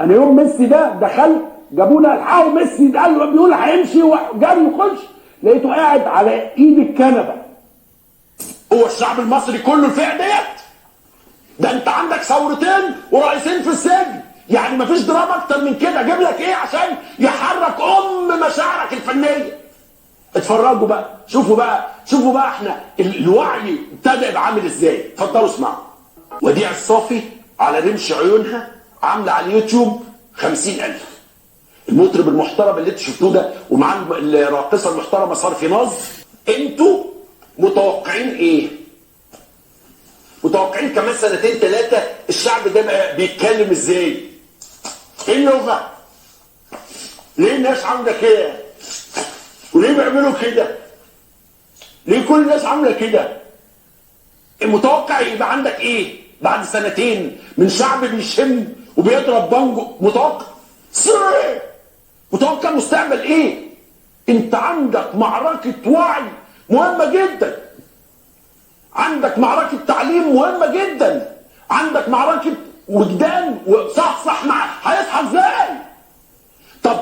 انا يوم ميسي ده دخلت جابونا الحقوا ميسي ده، قالوا بيقول هيمشي وجري يخش، لقيته قاعد على ايد الكنبة. هو الشعب المصري كله الفئة ديت؟ ده انت عندك ثورتين ورئيسين في السجن، يعني مفيش دراما اكتر من كده. اجيب لك ايه عشان يحرك ام مشاعرك الفنية؟ اتفرجوا بقى، شوفوا بقى، شوفوا بقى احنا الوعي ابتدى يبقى عامل ازاي. اتفضلوا اسمعوا. وديع الصافي على رمش عيونها عامله على اليوتيوب 50,000. المطرب المحترم اللي انتوا شفتوه ده ومعاه الراقصه المحترمة صرفي ناظر. انتوا متوقعين ايه؟ متوقعين كمان سنتين ثلاثة الشعب ده بقى بيتكلم ازاي؟ ايه اللغة؟ ليه الناس عامله كده؟ وليه بيعملوا كده؟ ليه كل الناس عامله كده؟ المتوقع يبقى عندك ايه بعد سنتين من شعب بيشم وبيضرب بانجو؟ متوقع سر، متوقع مستقبل ايه؟ انت عندك معركة وعي مهمة جدا، عندك معركة تعليم مهمة جدا، عندك معركة وجدان وصح مع هيصحى ازاي؟ طب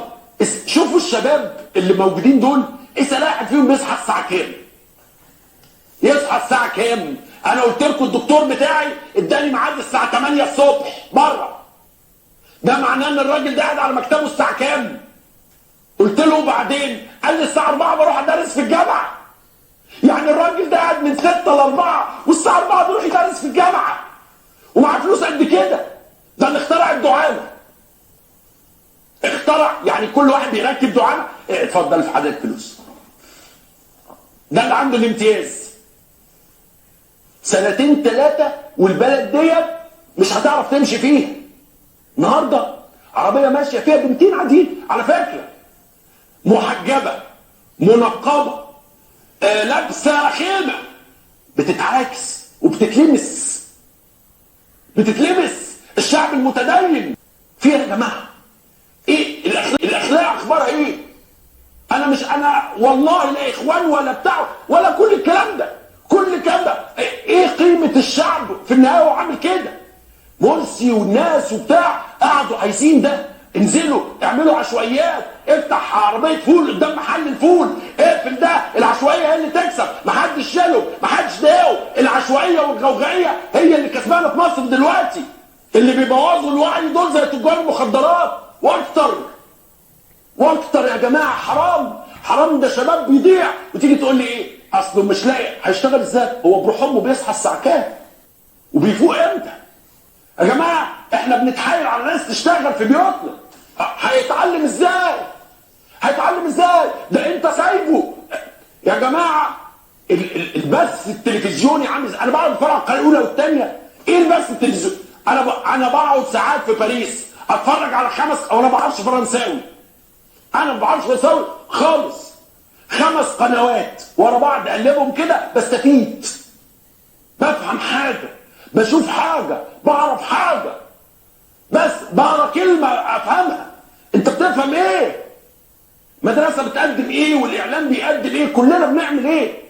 شوفوا الشباب اللي موجودين دول، اسال واحد فيهم بيصحى الساعة كام؟ يصحى الساعة كام؟ انا قلت لكم الدكتور بتاعي اداني ميعاد الساعة 8 الصبح بره. ده معناه ان الراجل ده قاعد على مكتبه الساعة كام؟ قلت له وبعدين؟ قال لي الساعة 4 بروح ادرس في الجامعة. يعني الراجل ده قاعد من 6 ل 4 والساعة 4 بيروح يدرس في الجامعة ومعاه فلوس قد كده. ده اللي اخترع الدعامه. اخترع، يعني كل واحد بيركب دعامة، اتفضل في حضرتك فلوس. ده اللي عنده الامتياز. سنتين ثلاثة والبلد ديت مش هتعرف تمشي فيها. النهارده عربية ماشية فيها بنتين عاديين على فكرة، محجبة منقبة، لابسه خيمة، بتتعاكس وبتتلمس، بتتلمس. الشعب المتدين فيها يا جماعة ايه الاخلاق اخبارها ايه؟ انا مش، انا والله لا اخوان ولا بتاع ولا كل الكلام ده، كل الكلام ده. ايه قيمة الشعب في النهاية وهو عامل كده؟ مرسي والناس وبتاع قعدوا عايزين ده، انزلوا اعملوا عشوائيات، افتح عربية فول قدام محل الفول، اقفل ده، العشوائية هي اللي تكسب، محدش شاله، محدش ضايقه. العشوائية والغوغائيه هي اللي كسبانه في مصر دلوقتي. اللي بيبوظوا الوعي دول زي تجار المخدرات واكتر واكتر يا جماعة. حرام حرام، ده شباب بيضيع. وتيجي تقول لي ايه؟ اصله مش لاقي. هيشتغل ازاي؟ هو بروح امه بيصحى الساعة كام؟ وبيفوق امتى؟ يا جماعة احنا بنتحايل على ناس تشتغل في بيوتنا. هيتعلم ازاي؟ هيتعلم ازاي؟ ده انت سايبه يا جماعة. البث التلفزيوني عامل، انا بقعد اتفرج على القناة الاولى والثانية. ايه البث التلفزيوني؟ انا بقعد ساعات في باريس اتفرج على 5، او انا ما بعرفش فرنساوي، انا ما بعرفش فرنساوي خالص، 5 قنوات ورا بعض اقلبهم كده بستفيد، بفهم حاجة، بشوف حاجة، بعرف حاجة، بس بقرا كلمة افهمها. انت بتفهم ايه؟ مدرسه بتقدم ايه والاعلام بيقدم ايه؟ كلنا بنعمل ايه؟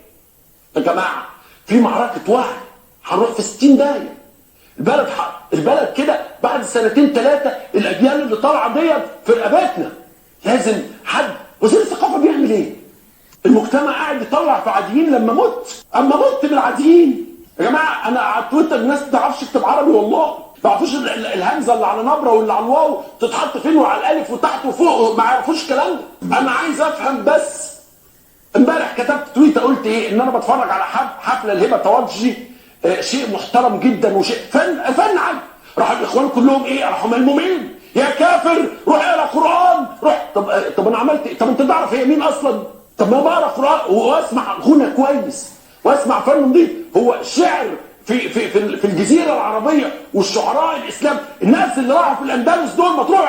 يا جماعة في معركة وعي هنروح في 60 داهية. البلد كده بعد سنتين ثلاثة الاجيال اللي طالعه ديت في رقبتنا. لازم حد، وزير الثقافة بيعمل ايه؟ المجتمع قاعد يطلع في عاديين. لما مت، اما مت بالعاديين يا جماعة. انا على تويتر الناس ما تعرفش تكتب عربي، والله ما يعرفوش الهمزة اللي على نبره واللي على الواو تتحط فين وعلى الالف وتحت وفوق، ما يعرفوش الكلام ده. انا عايز افهم بس. امبارح كتبت تويته قلت ايه؟ ان انا بتفرج على حفلة الهبة تواجي، شيء محترم جدا وشيء فن عالي. راح الاخوان كلهم ايه؟ راحوا ملمومين، يا كافر روح اقرا قران، روح. طب انا عملت ايه؟ طب انت تعرف هي مين اصلا؟ طب ما بقرا قران واسمع غنى كويس واسمع فن نظيف. هو شعر في في في الجزيرة العربية والشعراء الاسلام، الناس اللي راحوا في الاندلس دول ما تروحوا